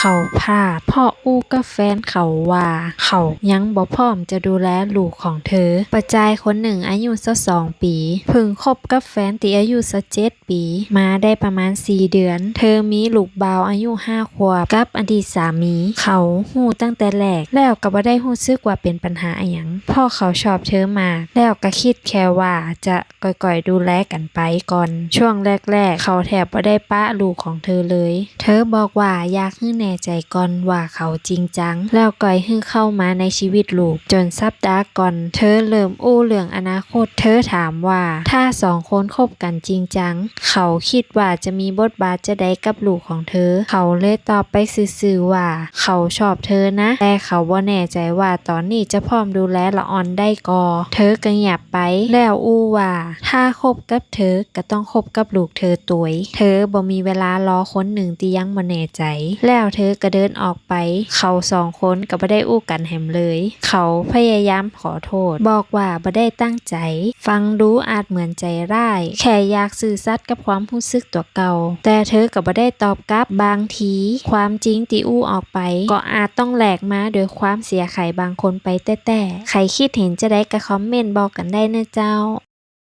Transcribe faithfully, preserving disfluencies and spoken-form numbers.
เขาพลาด เพราะอู้กับแฟนเขาว่า เขายังบ่พร้อมจะดูแลลูกของเธอ ป้อจายคนนึ่งอายุซาวสองปี๋ เพิ่งคบกับแฟนตี้อายุซาวเจ็ดปี๋ มาได้ประมาณสี่เดือน เธอมีลูกบ่าวอายุห้าขวบกับอดีตสามี เขาฮู้ตั้งแต่แรก แล้วก็บ่ได้ฮู้สึกว่าเป๋นปัญหาอะหยัง เพราะเขาชอบเธอมาก แล้วก็กึ๊ดแค่ว่าจะ ก่อยๆ ดูแลกั๋นไปก่อน ช่วงแรกๆ เขาแทบบ่ได้ปะลูกของเธอเลย เธอบอกว่าอยากหื้อแน่ใจ๋ก่อนว่าเขาจริงจัง แล้วก่อยหื้อเข้ามาในชีวิตลูก จ๋นสัปดาห์ก่อน เธอเริ่มอู้เรื่องอนาคต เธอถามว่า ถ้าสองคนคบกั๋นจริงจัง เขากึ๊ดว่าจะมีบทบาทจาใดกับลูกของเธอ เขาเลยตอบไปซื่อๆ ว่า เขาชอบเธอนะ แต่เขาบ่แน่ใจ๋ว่าต๋อนนี้จะพร้อมดูแลละอ่อนได้ก่อ เธอก็เงียบไป แล้วอู้ว่า ถ้าคบกับเธอก็ต้องคบกับลูกเธอตวย เธอบ่มีเวลารอคนนึ่งตี้ยังบ่แน่ใจ๋ แล้วเธอก็เดินออกไป เขาสองคนก็บ่ได้อู้กั๋นแหมเลย เขาพยายามขอโต้ษ บอกว่าบ่ได้ตั้งใจ๋ ฟังดูอาจเหมือนใจ๋ร้าย แค่อยากซื่อสัตย์กับความฮู้สึกตั๋วเก่า แต่เธอก็บ่ได้ตอบกลับ บางทีความจริงตี้อู้ออกไป ก็อาจต้องแลกมาโดยความเสียหายบางคนไปแต๊ๆ ใผกึ๊ดเห็นจาใดก็คอมเมนต์บอกกั๋นได้เน่อเจ้า